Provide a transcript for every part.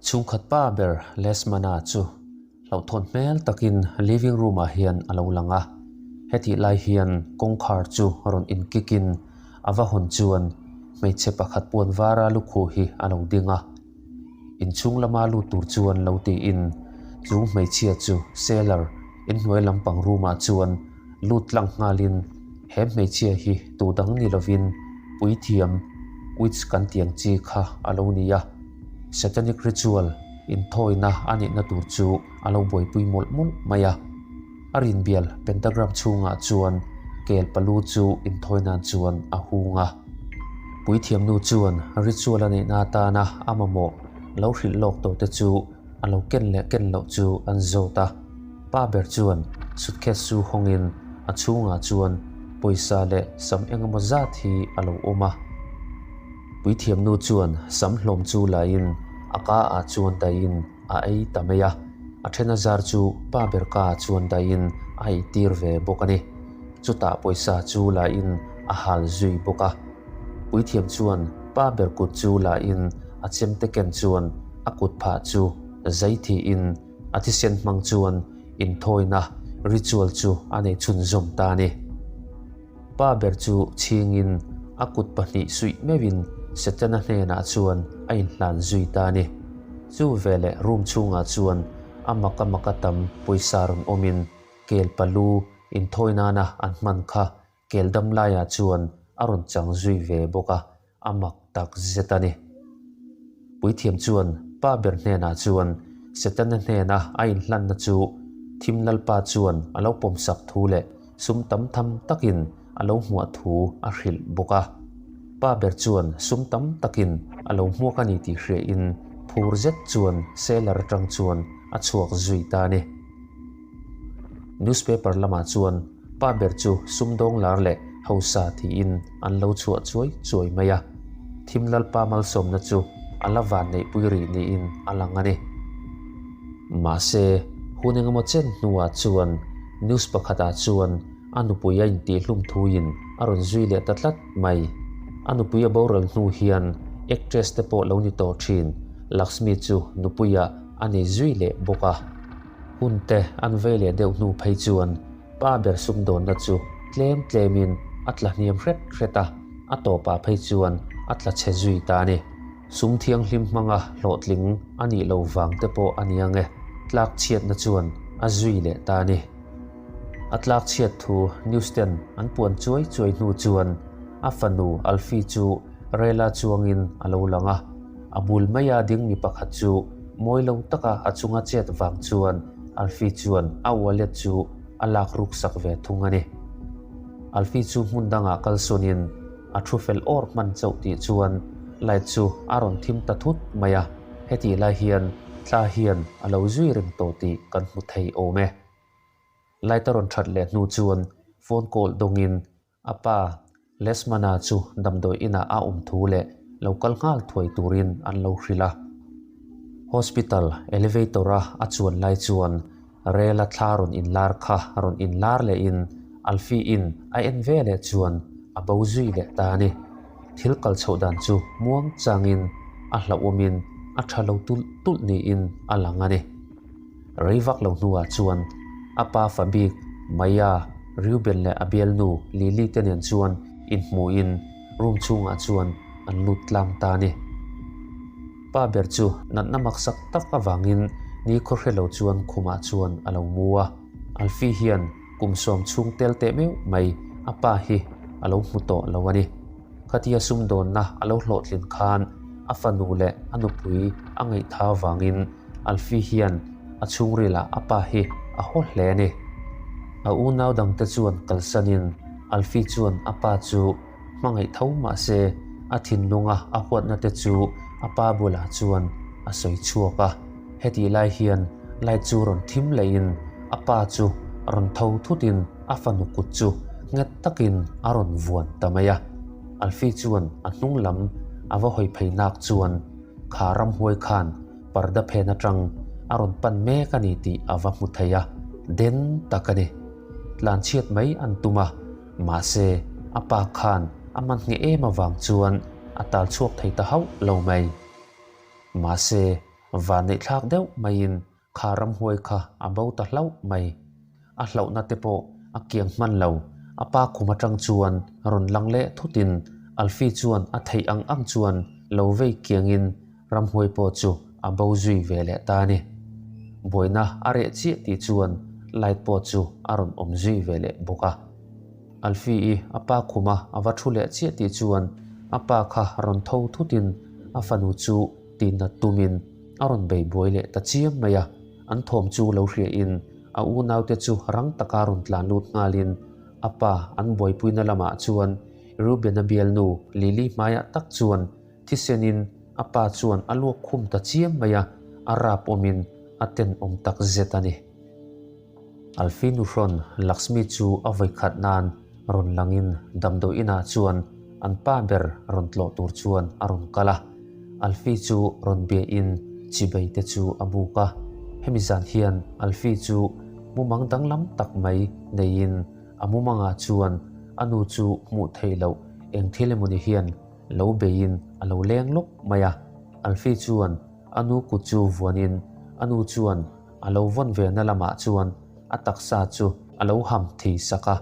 Chhungkhat pa ber Lesmana chu hlauhthawn hmel takin living room ah hian a lo lang a, hetih lai hian kawngkhar chu rawn inkick in a va hawn chuan hmeichhe pakhat puan vara lukhuh hi a lo ding a. Inchhung lama lut tur chuan lo tiin chu hmeichhia chu cellar inhnuai lampang room ah chuan lut tlang nghalin he hmeichhia hi tu dang ni lovin puithiam witch kan tiang chi kha a lo ni a, satanic ritual inthawina a nihna tur chu a lo buaipui mawlh mawlh mai a. A rinbial pentagram chhungah chuan kel palu chu inthawi nan chuan a hung a. Puithiamnu chuan ritual a neihna atana a mamawh lo hrilh lawk tawh te chu a lo ken leh ken loh chu an zawt a. Pa ber chuan suitcase chu hawngin a chhungah chuan pawisa leh sam engemaw zat hi a lo awm a. Puithiamnu chuan sam hlawm chu laiin a ka ah chuan daihin a ei ta mai a, a then a zar chu pa ber ka ah chuan daihin a eitir ve bawk a ni. Chutah pawisa chu lahin a hal zui bawk a. Puithiam chuan pa ber kut chu lahin a chemte ken chuan a kut phah chu zai thiin A thisen hmang chuan inthawina, ritual, chu a nei chhunzawm ta a ni. Pa ber chu chhingin a kut pahnih suih meuhin Setana hnenah chuan a inhlan zui ta a ni. Chu veleh room chhungah chuan a maka maka tam pawisa rawn awmin kel palu inthawi nana an hman kha kel dam laiah chuan a rawn chang zui ve bawk a. A mak tak zet a ni. Puithiam chuan pa ber hnenah chuan Setana hnena a inhlanna chu Thim Lalpa chuan a lo pawmsak thu leh sum tam tham takin a lo hmuah thu a hrilh bawk a. Pa ber chuan sum tam takin a lo hmuak a ni tih hriain phur zet chuan cellar atang chuan a chhuak zui ta a ni. Newspaper lamah chuan pa ber chu sumdawng lar leh hausa tiin an lo chhuah chuai chuai mai a, Thim Lalpa malsawmna chu a la van neihpui rih niin a lang a ni. Mahse, hun engemaw chen hnuah chuan news pakhatah chuan a nupui a intihhlum thuin a rawn zui leh ta tlat mai. A nupui a boral hnu hian actress te pawh lo ni tawh thin Lakshmi chu nupuiah a nei zui leh bawk a. Hun te an vei leh deuh hnu phei chuan pa ber sumdawnna chu tlem tlemin a tla hniam hret hret a, a tawpah phei chuan a tla chhe zui ta a ni. Sum thianghlim hmanga hlawhtling a nih lo vang te pawh a ni ang e, tlak chhiatna chuan a zui leh ta a ni. A tlak chhiat thu news ten an puan chuai chuai hnu chuan a fanu Alfie chu rela chuangin a lo lang a. A bul maia ding mi pakhat chu mawi lo taka a chunga chet vang chuan Alfie chuan a wallet chu a lak ruk sak ve thung a ni. Alfie chu hmun dangah kalsawnin a thu fel awr hman chauh tih chuan light chu a rawn thim ta thut mai a, hetih lai hian thla hian a lo zui reng tawh tih kan hmu thei awm e. Light a rawn that leh hnu chuan phone call dawngin A pa, Lesmana chu damdawi inah a awm thu leh lo kal nghal thuai turin an lo hrilh a. Hospital elevator-a a chuan lai chuan rel-a thla rawn inlar kha rawn inlar lehin Alfie-in a en ve leh chuan a bo zui leh ta a ni. Thil kal chhoh dan chu muang changin a hlauhawmin a tha lo tulh tulh niin a lang a ni. Rei vak lo hnuah chuan a pa fa bik Maya, Reuben leh a bialnu Lily te nen chuan inhmuhin room chhungah chuan an lut tlang ta a ni. Pa ber chu natna maksak tak avangin ni khawhre lo chuan khumah chuan a lo mu a. Alfie hian kum sawm chhung tel teh meuh mai a pa hi a lo hmu tawh lo a ni. Khatia sumdawnna a lo hlawhtlin khan a fanu leh a nupui a ngaihtha avangin Alfie hian a chhungrilah a pa hi a haw hle a ni. A unau dangte chuan kalsanin Alfie chuan a pa chu hmangaih tho mah se a thinlunga a huatna te chu a pa bulah chuan a sawi chhuak a. Hetih lai hian light chu rawn thim lehin a pa chu rawn tho thutin a fanu kut chu nghet takin a rawn vuan ta mai a. Alfie chuan a hnung lam a va hawi phei nak chuan Kha ramhuai khan parda phen atang a rawn pan mek a ni tih a va hmu thei a, den tak a ni. Tlanchhiat mai an tum a, mahse a pa khan a man ngheh em avang chuan a tal chhuak thei ta hauh lo mai. Mahse. Vanneihthlak deuh maiin kha ramhuai kha a bo ta hlauh mai. A hlauhna te pawh a kiang hman lo. A pa khum atang chuan rawn lang leh thutin Alfie chuan a theih ang ang chuan lo vei kiangin ramhuai pawh chu a bo zui ve leh ta a ni. Buaina a reh chiah tih chuan light pawh chu a rawn awm zui ve leh bawk a. Alfie-i a pa khuma a va thu leh chiah tih chuan a pa kha rawn tho thutin a fanu chu tihnat tumin a rawn bei buai leh ta chiam mai a, an thawm chu lo hriain a unaute chu rang taka rawn tlan lut nghalin a pa an buaipuina lamah chuan Reuben-a bialnu Lily hmaiah tak chuan thisenin a pa chuan a luak khum ta chiam mai a, a rap awmin a tenawm tak zet a ni. Alfie nuhrawn Lakshmi chu a vawikhat nan rawn langin damdawi inah chuan an pa ber rawn tlawh tur chuan a rawn kal a. Alfie chu rawn biain chibei te chu a buk a. Hemi zan hian Alfie chu mumang danglam tak mai neiin a mumangah chuan a nu chu hmuh theih loh eng thil emawni hian lo beiin a lo leng lawk mai a. Alfie chuan a nu kut chu vuanin a nu chuan A lo vawn ve na lamah chuan a taksa chu a lo ham thei sak a,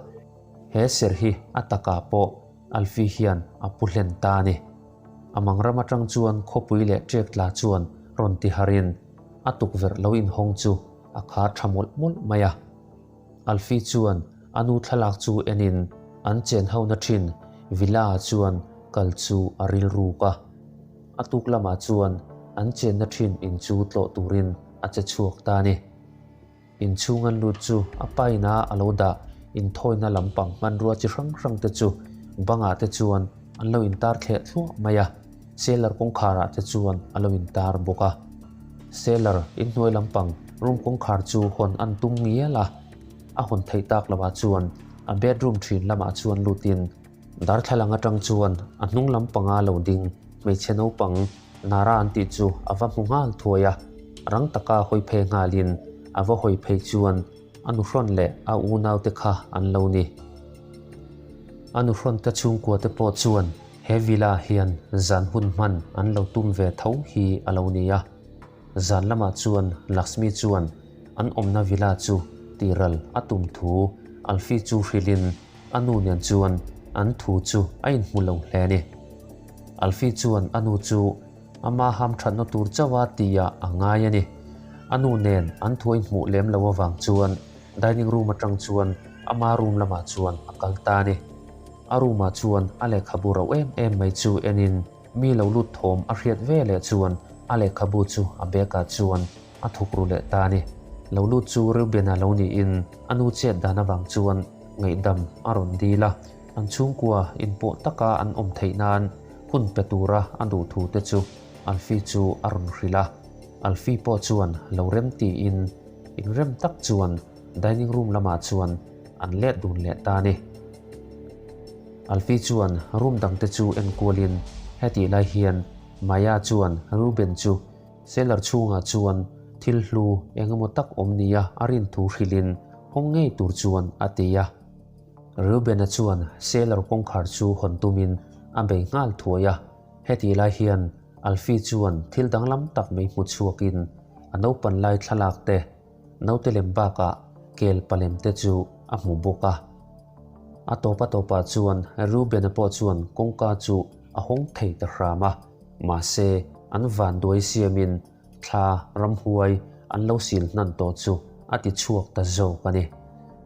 he ser hi a takah pawh Alfie hian a pu hlen ta a ni. A mang ram atang chuan khawpui leh ṭek tla chuan rawn ti harin a tukverh lo inhawng chu a khar ṭha mawlh mawlh mai a. Alfie chuan a nu thlalak chu enin an chen hona ṭhin villa-ah chuan kal chu a rilruk a. A tuk lamah chuan an chenna ṭhin in chu tlawh turin a che chhuak ta a ni. Inchhung an lut chu a pa ina a lo dah inthawina lampang hmanrua chi hrang hrang te chu bangah te chuan an lo intar thleh thluah mai a, cellar kawngkharah te chuan a lo intar bawk a. Cellar inhnuai lampang room kawngkhar chu hawn an tum ngial a, a hawn theih tak lovah chuan a bedroom ṭhin lamah chuan lutin Darthlalang atang chuan a hnung lam panga lo ding hmeichhe naupang Nara an tih chu a va hmu nghal thuai a, rang taka hawi phei nghalin a va hawi phei chuan a nuhrawn leh a unaute kha an lo ni. A nuhrawn te chhungkua te pawh chuan he villa hian zan hun hman an lo tum ve tho hi a lo ni a. Zan lamah chuan Lakshmi chuan an awmna villa chu tihral a tum thu Alfie chu hrilhin A nu nen chuan an thu chu a inhmu lo hle a ni. Alfie chuan a nu chu ama hamthatna tur chauha tihah a ngai a ni. A nu nen an thu a inhmuh lem lo avang chuan dining room atang chuan ama room lamah chuan a kal ta a ni. A room ah chuan a lehkhabu rauh em em mai chu enin mi lo lut thawm a hriat ve leh chuan a lehkhabu chu a bag ah chuan a thuk ru leh ta a ni. Lo lut chu Reuben-a lo niin a nu chet dan avang chuan ngaihdam a rawn dil a, an chhungkua inpawh taka an awm theih nan hun pe tura a duh thu te chu Alfie chu a rawn hrilh a. Alfie pawh chuan lo rem tiin inrem tak chuan dining room lamah chuan an let dun leh ta a ni. Alfie chuan room dangte chu enkualin hetih lai hian Maya chuan Reuben chu Cellar chhungah chuan thil hlu eng emaw tak awm nia a rin thu hrilhin hawng ngei tur chuan a ti a. Reuben-a chuan cellar kawngkhar chu hawn tumin a bei nghal thuai a. Hetih lai hian Alfie chuan thil danglam tak mai hmu chhuakin a naupan lai thlalak te, naute lem bakah kel palem te chu a hmu bawk a. A tawp a tawpah chuan Reuben-a pawh chuan kawngka chu a hawng thei ta hram a. Mahse, an vanduai siamin thla ramhuai an lo sil hnan tawh chu a ti chhuak ta zawk a ni.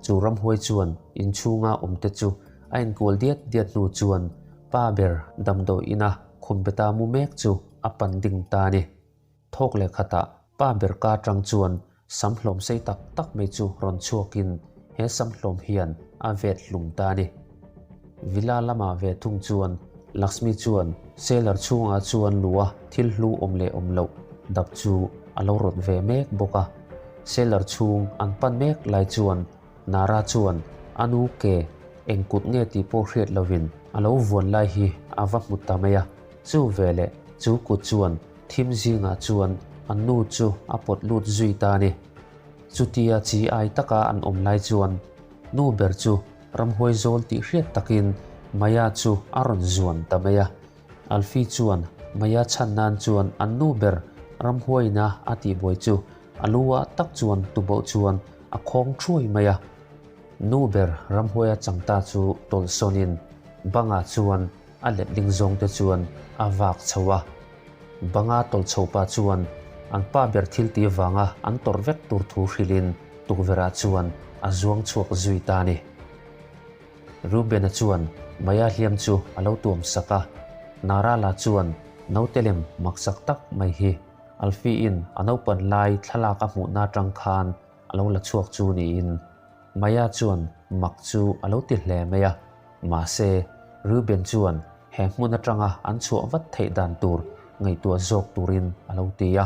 Chu ramhuai chuan inchhunga awmte chu a inkual diat diat hnu chuan pa ber damdawi ina khumbeta mu mek chu a pan ding ta a ni. Thawk leh khatah pa ber ka atang chuan sam hlawm sei tak tak mai chu rawn chhuakin he sam hlawm hian a vet hlum ta a ni. Villa lamah ve thung chuan Lakshmi chuan cellar chhungah chuan lua thil hlu awm leh awm loh dap chu a lo rawt ve mek bawk a. Cellar chhung an pan mek lai chuan Nara chuan a nu ke eng kut nge tih pawh hriat lovin a lo vuan lai hi a va hmu ta mai a. Chu veleh chu kut chuan thim zingah chuan an nu chu a pawt lut zui ta a ni. Chutia chi ai taka an awm lai chuan nu ber chu ramhuai zawl tih hriat takin Maya chu a rawn zuan ta mai a. Alfie chuan Maya chhan nan chuan an nu ber Ramhuaina a tihbuai chu a lu ah tak chuan tuboh chuan a khawng thuai mai a. Nu ber ramhuaia chang ta chu tawlh sawnin bangah chuan a letling zawng te chuan a vak chho a. Banga tawlh chho pa chuan an pa ber thil tih vanga an tawrh vek tur thu hrilhin tukverhah chuan a zuang chhuak zui ta a ni. Reuben-a chuan Maya hliam chu a lo tuam sak a, Narala chuan naute lem maksak tak mai hi Alfie-in a naupan lai thlalak a hmuhna atang khan a lo la chhuak chu niin Maya chuan mak chu a lo ti hle mai a. Mahse, Reuben chuan he hmun atanga an chhuah vat theih dan tur ngaihtuah zawk turin a lo ti a.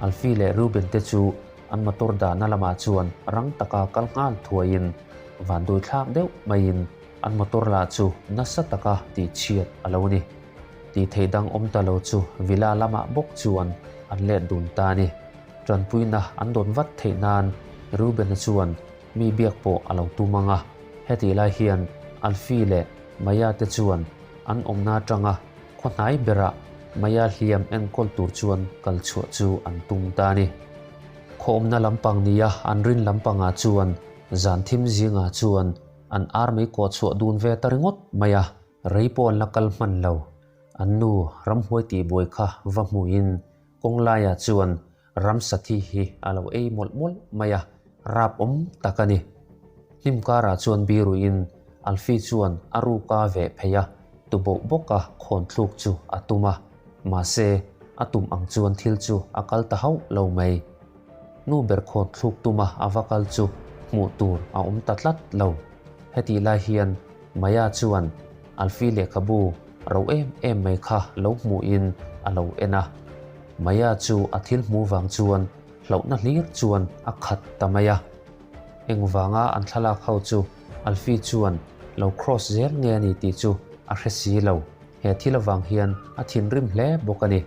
Alfie leh Reuben te chu an motor dahna lamah chuan rang taka kal nghal thuaiin vanduai thlak deuh maiin an motor lah chu nasa taka tihchhiat a lo ni. Tih theih dang awm ta lo chu villa lamah bawk chuan an let dun ta a ni. Tanpuina an dawn vat theih nan Reuben-a chuan mi biak pawh a lo tum ang a. Hetih lai hian Alfie leh Maya te chuan an awmna atanga khaw hnai berah Maya hliam enkawl tur chuan kal chhuah chu an tum ta a ni. Khaw awmna lampang nia an rin lampangah chuan zan thim zingah chuan an ar mei kawh chhuah dun ve ta ringawt mai a. Rei pawh an la kal hman lo. An nu ramhuai tihbuai kha va hmuhin kawng laiah chuan ramsa thi hi a lo ei mawlh mawlh mai a, rap awm tak a ni. Hnim karah chuan biruin Alfie chuan a ruka veh phei a, tuboh bawka khawn thluk chu a tum a, mahse a tum ang chuan thil chu a kal ta hauh lo mai. Nu ber khawn thluk tuma a va kal chu hmuh tur a awm ta tlat lo. Hetih lai hian Maya chuan Alfie lehkhabu ro em em mai kha lo hmuhin a lo en a. Maya chu a thil hmuh vang chuan hlauhna hlir chuan a khat ta mai a. Engvanga an thlalak ho chu Alfie chuan lo cross zel nge a ni tih chu a hre si lo. He thil avang hian a thinrim hle bawk a ni.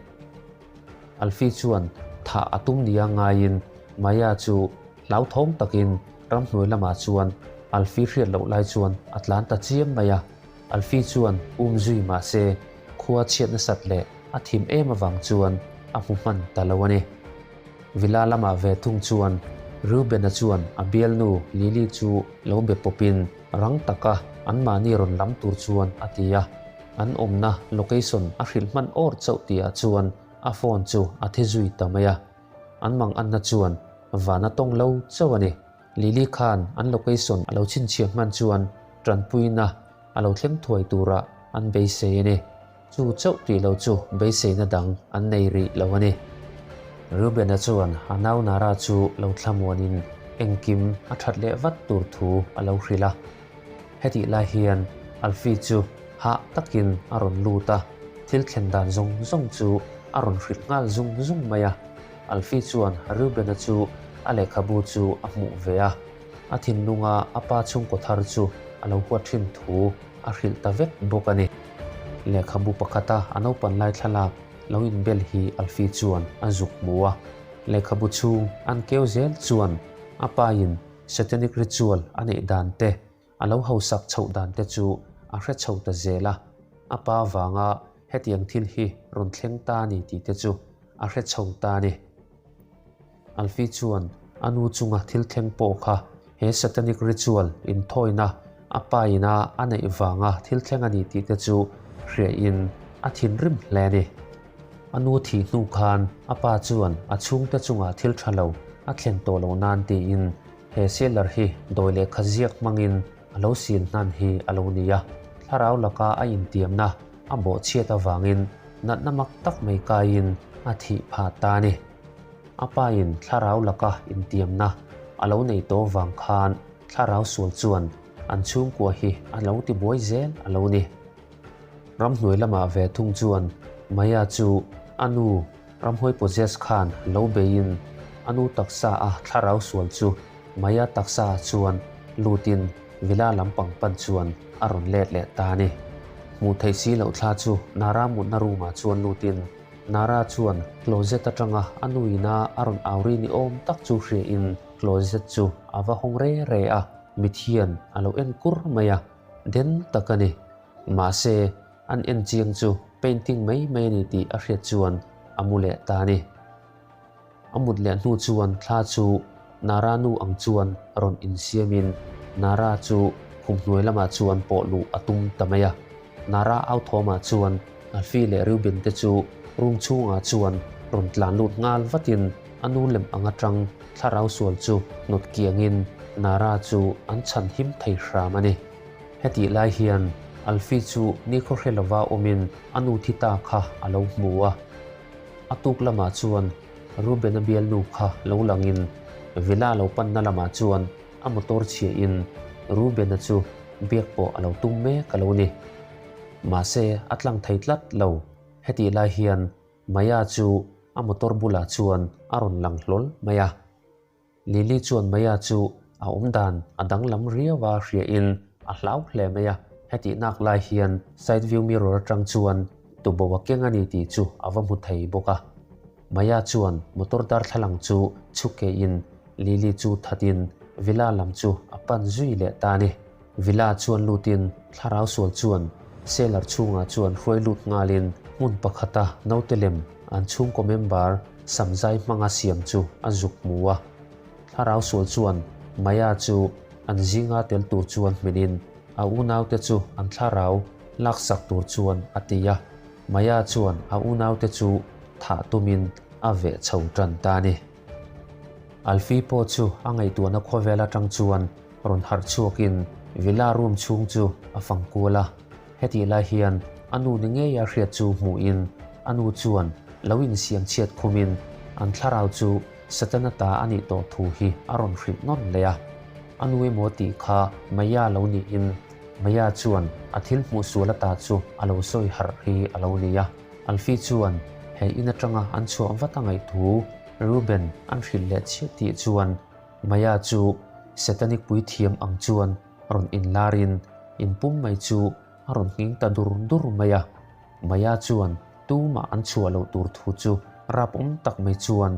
Alfie chuan thah a tum nia ngaiin Maya chu hlauthawng takin ramhnuai lamah chuan Alfie hriat loh lai chuan a tlan ta chiam mai a. Alfie chuan um zui mah se khua chhiat nasat leh a thim em avang chuan a hmu hman ta lo a ni. Villa lamah ve thung chuan Reuben-a chuan a bialnu Lily chu lo be pawpin rang taka anmahni rawn lam tur chuan a ti a. An awmna location a hrilh hman awr chauh tihah chuan a phone chu a thi zui ta mai a. An mang anna chuan van a tawng lo chauh a ni. Lily khan an location a lo chhinchhiah hman chuan tanpuina a lo thleng thuai turah an beisei a ni. Chu chauh tih lo chu beiseina dang an nei rih lo a ni. Reuben-a chuan a nau Nara chu lo thlamuanin engkim a that leh vat tur thu a lo hrilh a. Hetih lai hian Alfie chu hah takin a rawn lut a, thil thlen dan zawng zawng chu a rawn hrilh nghal zung zung mai a. Alfie chuan Reuben-a chu a lehkhabu chu a hmuh ve a, a thinlunga a pa chhungkaw thar chu a lo huat thin thu a hrilh ta vek bawk a ni. Lehkhabu pakhata a naupan lai thlalak lo inbel hi Alfie chuan a zuk hmu a, lehkhabu chhung an keu zel chuan a pain Satanic ritual a neih dan te, a lo hausak chhoh dan te chu a hre chho ta zel a, a pa vanga hetiang thil hi rawn thleng ta a ni tih te chu a hre chho ta a ni. Alfie chuan a nu chunga thil thleng pawh kha he satanic ritual inthawina a pa ina a neih vanga thil thleng a ni tih te chu hriain a thinrim hle a ni. A nu thih hnu khan a pa chuan a chhungte chungah thil tha lo a thlen tawh loh nan tiin he seller hi dawi lehkha ziak hmangin a lo sil hnan hi a lo ni a. Thlarau laka a intiamna a bawhchhiat avangin natna mak tak mai kaiin a thih phah ta a ni. A pain thlarau laka intiamna a lo nei tawh vang khan thlarau sual chuan an chhungkua hi a lo tibuai zel a lo ni. Ramhnuai lamah ve thung chuan Maya chu a nu ramhuai possess khan lo beiin a nu taksa a thlarau sual chu Maya taksa ah chuan lutin villa lampang pan chuan a rawn let leh ta a ni. Hmuh theih si loh thla chu Nara mutna room ah chuan lutin Nara chuan closet atanga a nu ina a rawn au ri ni awm tak chu hriain closet chu a va hawng re re a, mit hian a lo en kur mai a. Den tak a ni. Mahse, an en chiang chu painting mai mai a ni tih a hriat chuan a mu leh ta a ni. A mut leh hnu chuan thla chu Nara nu ang chuan rawn insiamin Nara chu khum hnuai lamah chuan pawh luh a tum ta mai a. Nara au thawmah chuan Alfie leh Reuben te chu room chhungah chuan rawn tlan lut nghal vatin a nu lem ang atang thlarau sual chu hnawt kiangin Nara chu an chhan him thei hram a ni. Hetih lai hian Alfie chu nikhaw hre lova awmin a nu thi ta kha a lo hmu a. A tuk lamah chuan Reuben-a bialnu kha lo langin Villa lo panna lamah chuan a motor chhiahin Reuben-a chu biak pawh a lo tum mek a lo ni. Mahse, a tlang thei tlat lo. Hetih lai hian Maya chu a motor bulah chuan a rawn lang hlawl mai a. Lily chuan Maya chu a awm dan a danglam riau a hriain a hlau hle mai a. Hetih nak lai hian side view mirror atang chuan tubo a keng a ni tih chu a va hmu thei bawk a. Maya chuan motor darthlalang chu chhuk keiin Lily chu thatin villa lam chu a pan zui leh ta a ni. Villa chuan lutin thlarau sual chuan cellar chhungah chuan hruai lut nghalin hmun pakhata naute lem an chhungkaw member samzai hmanga siam chu a zuk hmu a. Thlarau sual chuan Maya chu an zinga tel tur chuan hmenin a unaute chu an thlarau laksak tur chuan a ti a. Maya chuan a unaute chu thah tumin a veh chho tan ta a ni. Alfie pawh chu a ngaihtuahna khawvel atang chuan rawn harh chhuakin villa room chhung chu a fang kual a. Hetih lai hian a nu ni ngei a hriat chu hmuhin a nu chuan lo insiam chhiat khumin an thlarau chu Setana ta a nih tawh thu hi a rawn hrilh nawn leh a. A nu emaw tih kha Maya lo niin Maya chuan a thil hmuh sual ata chu a lo sawi harh hi a lo ni a. Alfie chuan he in atanga an chhuah vat a ngaih thu Reuben an hrilh leh chiah tih chuan Maya chu Satanic puithiam ang chuan rawn inlarin in pum mai chu a rawn nghing ta dur dur mai a. Maya chuan tumah an chhuah loh tur thu chu rapawm tak mai chuan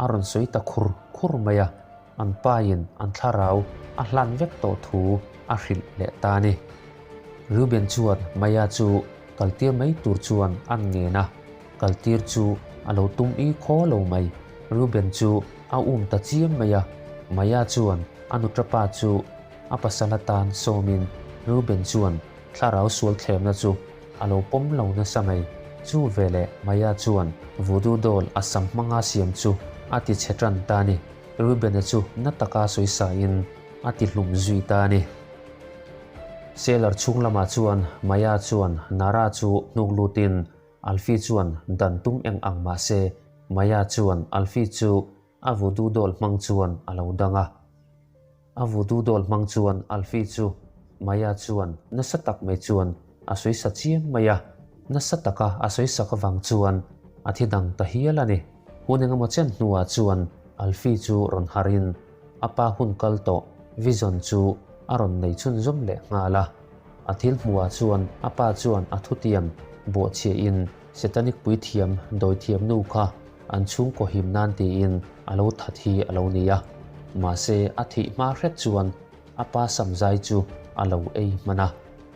a rawn sawi ta khur khur mai a, an pain an thlarau a hlan vek tawh thu a hrilh leh ta a ni. Reuben chuan Maya chu kaltir mai tur chuan an ngen a, kaltir chu a lo tum i khaw lo mai. Reuben chu a um ta chiam mai a, Maya chuan a nuṭapa chu a pasal atan sawmin Reuben chuan thlarau sual thlemna chu a lo pawm lo nasa mai. Chu veleh Maya chuan voodoo doll a sam hmanga siam chu a ti chhe tan ta a ni. Reuben-a chu na taka sawi sain a ti hlum zui ta a ni. Cellar chhung lamah chuan Maya chuan Nara chu hnuk lutin Alfie chuan dan tum eng ang mah se Maya chuan Alfie chu a voodoo doll hmang chuan a lo dang a. A voodoo doll hmang chuan Alfie chu Maya chuan nasa tak mai chuan a sawi sa chiam mai a. Nasa taka a sawi sak avang chuan a thi dang ta hial a ni. Hun engemaw chen hnuah chuan Alfie chu rawn harhin a pa hun kal tawh vision chu a rawn nei chhunzawm leh nghal a. A thil hmuhah chuan a pa chuan a thutiam bawhchhiahin Satanic puithiam dawithiam nu kha an chhungkaw him nan tiin a lo that hi a lo ni a. Mahse a thih hma hret chuan a pa samzai chu a lo ei hman a,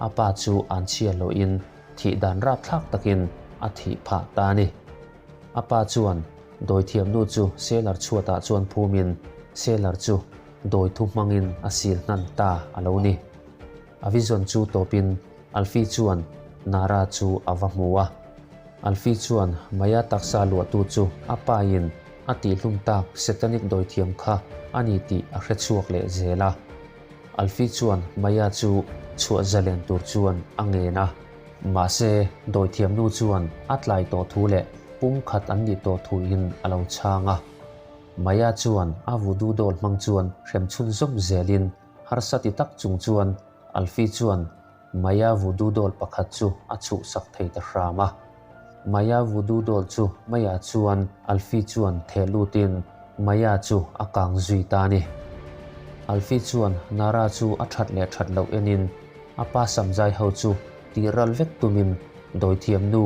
a pa chu an chhia lohin thih dan rapthlak takin a thih phah ta a ni. A pa chuan dawithiam nu chu cellar chhuatah chuan phumin cellar chu dawi thu hmangin a sil hnan ta a lo ni. A vision chu tawpin Alfie chuan Nara chu a va hmu a. Alfie chuan Maya taksa luahtu chu a pain a tihhlum tak Satanic dawithiam kha a ni tih a hre chhuak leh zel a. Alfie chuan Maya chu chhuah zalen tur chuan a ngen a. Mahse, dawithiam nu chuan a tlai tawh thu leh pumkhat an nih tawh thuin a lo chhang a. Maya chuan a voodoo doll hmang chuan hrem chhunzawm zelin harsa ti tak chung chuan Alfie chuan Maya voodoo doll pakhat chu a chhuhsak thei ta hram a. Maya voodoo doll chu Maya chuan Alfie chuan theh lutin Maya chu a kang zui ta a ni. Alfie chuan Nara chu a that leh that loh enin a pa samzai ho chu tih ral vek tumin dawithiam nu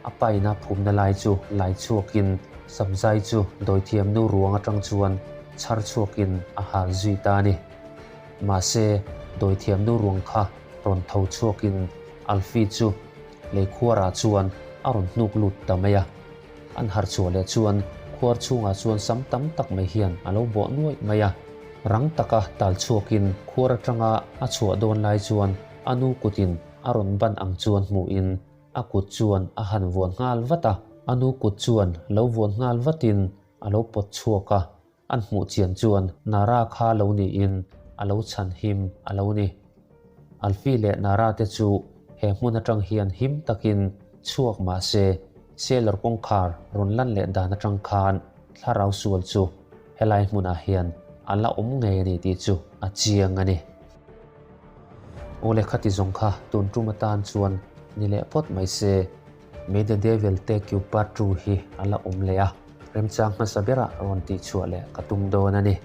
a paina phumna lai chu lai chhuakin samzai chu dawithiam nu ruang atang chuan chhar chhuakin a hal zui ta a ni. Mahse, dawithiam nu ruang kha rawn tho chhuakin Alfie chu lei khuarah chuan a rawn hnuk lut ta mai a. An harh chhuah leh chuan Khuar chhungah chuan sam tam tak mai hian a lo bawh nuaih mai a. Rang taka tal chhuakin khuar atanga a chhuah dawn lai chuan a nu kutin a rawn ban ang chuan hmuhin a kut chuan a han vuan nghal vat a. A nu kut chuan lo vuan nghal vatin a lo pawt chhuak a, an hmuh chian chuan Nara kha lo niin a lo chhan him a lo ni. Alfie leh Nara te chu he hmun atang hian him takin chhuak mah se, Sailor kawngkhar rawn lan leh dan atang khan thlarau sual chu helai hmunah hian a la awm ngei a ni tih chu a chiang a ni. Aw le khati zawng kha tun tum atan chuan ni leh phawt mai se, May the Devil Take You Part 2 hi a la awm leh a, remchang hmasa berah rawn tihchhuah leh ka tum dawn a ni.